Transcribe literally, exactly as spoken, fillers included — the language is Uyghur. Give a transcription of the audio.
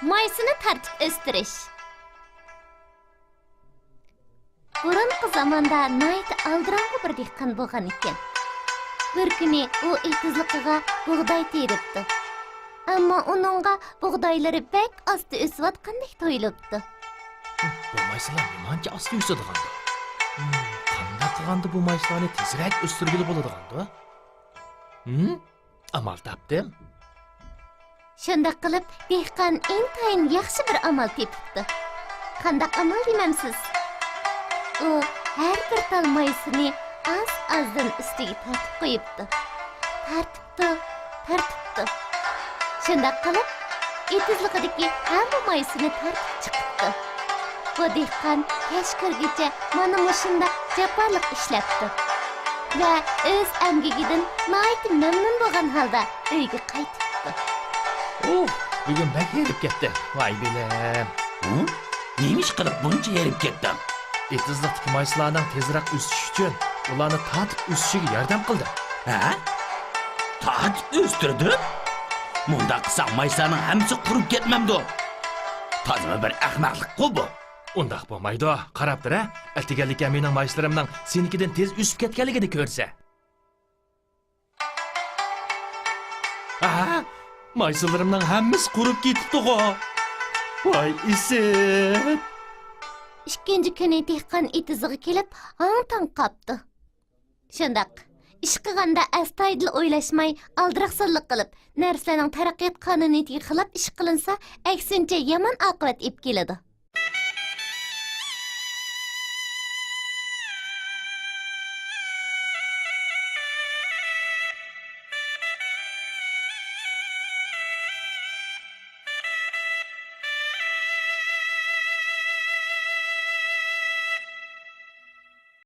مايسىنى تارتىپ ئۆستۈرۈش. بۇرۇنقى زاماندا ناھايىتى ئالدىراڭغۇ بىر دېھقان بولغان ئىكەن. بىر كۈنى ئۇ ئېتىزلىقىغا بۇغداي تېرىپتۇ. ئەمما ئۇنىڭغا بۇغدايلىرى بەك ئاستا ئۆسۈۋاتقاندەك تۇيۇلۇپتۇ. بۇ مايسىلار نېمانچە ئاستا ئۆسىدىغاندۇ؟ ھىم، قانداق قىلغاندا بۇ مايسىلارنى تېزرەك ئۆستۈرگىلى بولىدىغاندۇ؟ ھىم؟ ئامال تاپتىم. شۇنداق قىلىپ، دېھقان ئىنتايىن ياخشى بىر ئامال تېپىپتۇ. قانداق ئامال دېمەمسىز؟ ئۇ ھەر بىر تال مايسىنى ئاز-ئازدىن ئۈستىگە تارتىپ قويۇپتۇ. تارتىپتۇ، تارتىپتۇ. شۇنداق قىلىپ، ئېتىزلىقىدىكى ھەممە مايسىنى تارتىپ چىقىپتۇ. بۇ دېھقان كەچ كىرگىچە مانا مۇشۇنداق جاپالىق ئىشلەپتۇ ۋە ئۆز ئەمگىكىدىن ناھايىتى مەمنۇن بولغان ھالدا ئۆيىگە قايتىپتۇ. ئۇھ، بۈگۈن بەك ھېرىپ كەتتىم. ۋاي بىلىم. ھە؟ نېمە ئىش قىلىپ بۇنچە ھېرىپ كەتتىڭ؟ ئېتىزلىقتىكى مايسىلارنىڭ تېزرەك ئۆسۈشى ئۈچۈن ئۇلارنى تارتىپ ئۆسۈشىگە ياردەم قىلدىم. ھە؟ تارتىپ ئۆستۈردۈم؟ مۇنداق قىلساڭ مايسىلارنىڭ ھەممىسى قۇرۇپ كەتمەمدۇ؟ تازىمۇ بىر ئەخمەقلىققۇ بۇ. ئۇنداق بولمايدۇ، قاراپ تۇر ھە. ئەتىگەنلىككە مېنىڭ مايسىلىرىمنىڭ سېنىڭكىدىن تېز ئۆسۈپ كەتكەنلىكىنى كۆرسە. ھە؟ مايسىلىرىمنىڭ ھەممىسى قۇرۇپ كېتىپتىغۇ. ۋاي ئىسىت! ئىككىنچى كۈنى دېھقان ئېتىزىغا كېلىپ، ھاڭ-تاڭ قاپتۇ. شۇنداق، ئىش قىلغاندا ئەستايىدىل ئويلاشماي، ئالدىراقسانلىق قىلىپ، نەرسىلەرنىڭ تەرەققىيات قانۇنىيىتىگە خىلاپ ئىش قىلىنسا، ئەكسىنچە يامان ئاقىۋەت ئېلىپ كېلىدۇ.